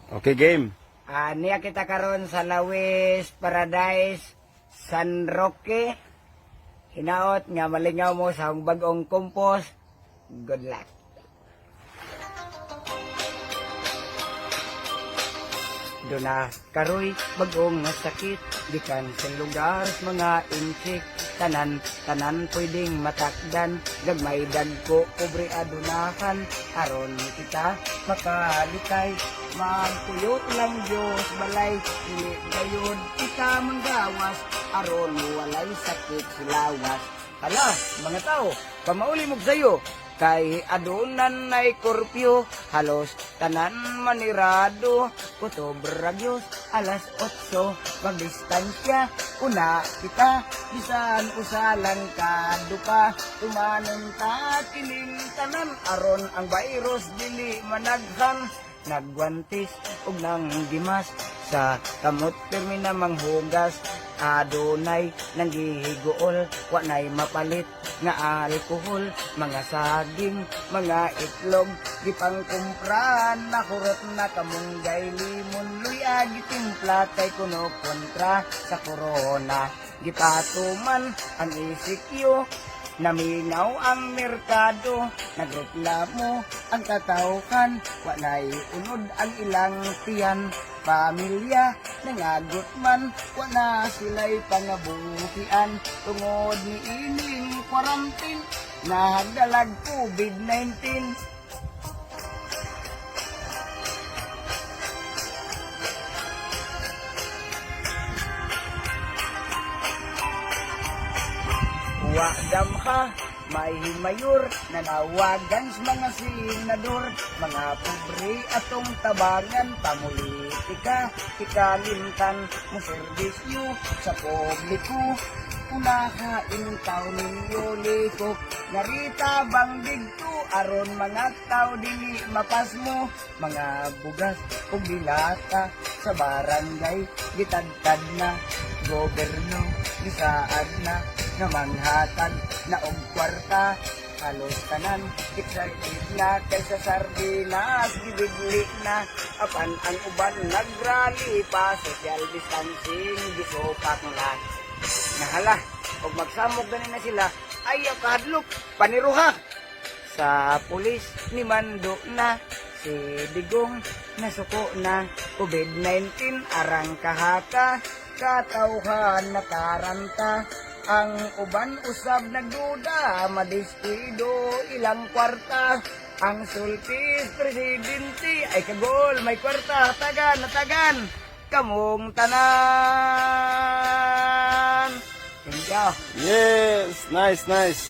Okay, game. Ah, niya kita karon sa Lawis Paradise, San Roque. Hinaot nga malingaw mo sa akong bag-ong compose. Good luck. Duna karoy bagong sakit gikan sa lugar sa mga inchik, tanan tanan pwedeng matakdan, gagmay dagko pobre adunahan. Aron kita makalikay, magpuyot lang Diyos balay, dili gayud kita manggawas aron walay sakit sa lawas. Hala, mga tao, pamauli mo sayo kay adunan nay korpyo, halos tanan manirado, kutob ragyos alas 8, magdistansya una kita bisan usa lang kadupa, tumanon ta kining tanan aron ang virus dili managhan. Nagwantis ug nang gimas sa kamot, pirmi na manghugas. Adunay nanggihigool, wa nay mapalit nga alkohol. Mga saging, mga itlog gipangkumpran, nakurot na kamunggay, limon, luya gitimpla kay kuno kontra sa corona. Gipatuman ang ECQ. Naminaw ang merkado, nagreklamo ang katawhan, walay unod ang ilang tiyan. Pamilya, nangagot man, wala sila'y pangabuhian. Tungod ni ining quarantine, nagdalag COVID-19. Wa damha, may mayor, nanawagan sa mga senador, mga pobre atong tabangan, pamulitika, ikalimtan, mo serbisyo sa publiko. Unahain taon ninyo liko, narita bang didto, aron mga tao dili mapasmo, mga bugas ug dilata sa barangay, gitadtad na, goberno, gisaad na, nga manghatag na og kwarta. Halos tanan excited na kaysa sardinas gibigli na, apan ang uban nagrally pa, social distancing gisupak na. Nahala og magsamok gani na sila, ayaw kahadlok, paniruha sa pulis ni Mando na si Digong, nasuko na. COVID-19 arang kahaka, katawhan nataranta. Ang uban usab nagduda, madiskido ilang kwarta. Ang sultis presidente ay kagol may kwarta, tagan natagan kamong tanan. Thank you. Yes, nice, nice.